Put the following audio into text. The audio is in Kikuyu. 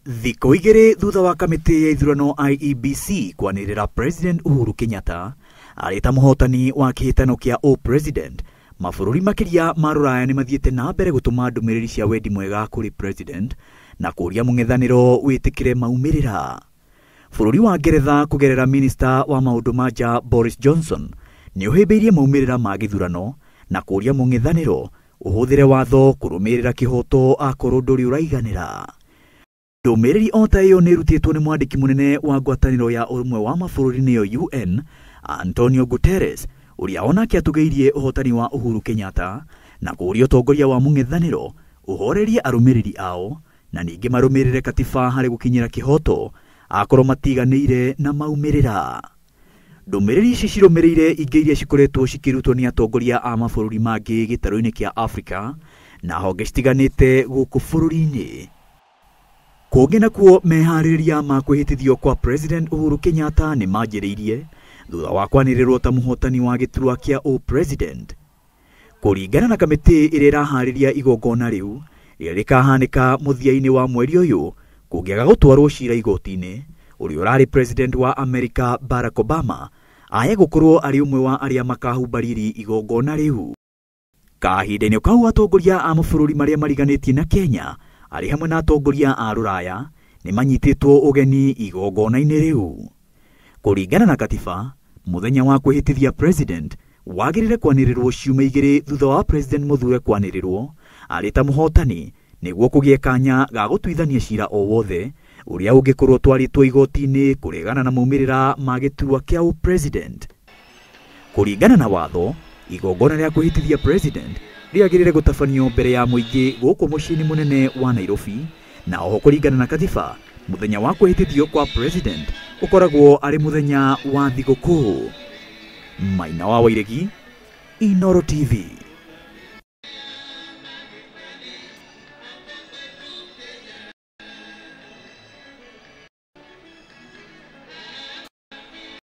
Thikũ 2 thutha wa kamĩtĩ ya ithurano IEBC kwanĩrĩra President Uhuru Kenyatta arĩ ta mũhotani wa kĩhĩtano kĩa o-president, mabũrũri makĩria ma rũraya nĩ mathiĩte na mbere gũtũma ndũmĩrĩri cia wendi mwega kũrĩ president na kũũria mũng'ethanĩro wĩtĩkĩre maumĩrĩra. Bũrũri wa Ngeretha kũgerera minista wa maũndũ ma nja Boris Johnson nĩ ũhĩmbĩirie maumĩrĩra ma gĩthurano na kũũria mũng'ethanĩro ũhũthĩre watho kũrũmĩrĩra kĩhoto akorwo ndũrĩ ũraiganĩra. Ndũmĩrĩri o ta ĩyo nĩ ĩrutĩtwo nĩ mwandĩki mũnene wa ngwatanĩro ya ũrũmwe wa mabũrũri nĩyo UN Antonio Guterres, ũrĩa onake atũgĩirie ũhotani wa Uhuru Kenyatta na kũũria ũtongoria wa mũng'ethanĩro ũhorerie arũmĩrĩri ao na ningĩ marũmĩrĩre katiba harĩ gũkinyĩra kĩhoto akorwo matiganĩire na maumĩrĩra. Ndũmĩrĩri ici cirũmĩrĩire ingĩ iria cikoretwo cikĩrutwo nĩ atongoria a mabũrũri mangĩ gĩtarũ-inĩ kĩa Afrika na honge citiganĩte gũkũ bũrũri-inĩ. Kũngĩ nakuo meharĩrĩria ma kwĩhĩtithio kwa President Uhuru Kenyatta nĩ manjĩrĩirie thutha wa kwanĩrĩrwo ta mũhotani wa gĩturwa kĩa o-president. Kũringana na kamĩtĩ ĩrĩa ĩraharĩria igongona rĩu, rĩrĩa rĩkahanĩka mũthia-inĩ wa mweri ũyũ, kũngĩaga gũtwarwo cira igoti-inĩ, ũrĩa ũrarĩ president wa Amerika Barack Obama aye gũkorwo arĩ ũmwe wa arĩa makahumba riri igongona rĩu. Kahinda-inĩ kau atongoria a mabũrũri marĩa mariganĩtie na Kenya arĩ hamwe na atongoria a rũraya nĩ manyitĩtwo ũgeni igongona-inĩ rĩu. Kũringana na katiba, mũthenya wa kwĩhĩtithia president wagĩrĩire kwanĩrĩrwo ciumia 2 thutha wa president mũthure kwanĩrĩrwo arĩ ta mũhotani nĩguo kũgĩe kanya ga gũtuithania cira o wothe ũrĩa ũngĩkorwo twarĩtwo igoti-inĩ kũregana na maumĩrĩra ma gĩturwa kĩa o-president. Kũringana na watho, igongona rĩa kwĩhĩtithia president rĩagĩrĩire gũtabanio mbere ya mũingĩ gũkũ mũciĩ-inĩ mũnene wa Nairobi, na oho kũringana na katiba, mũthenya wa kwĩhĩtithio kwa president ũkoragwo arĩ mũthenya wa thigũkũ. Maina wa Wairegi, Inooro TV.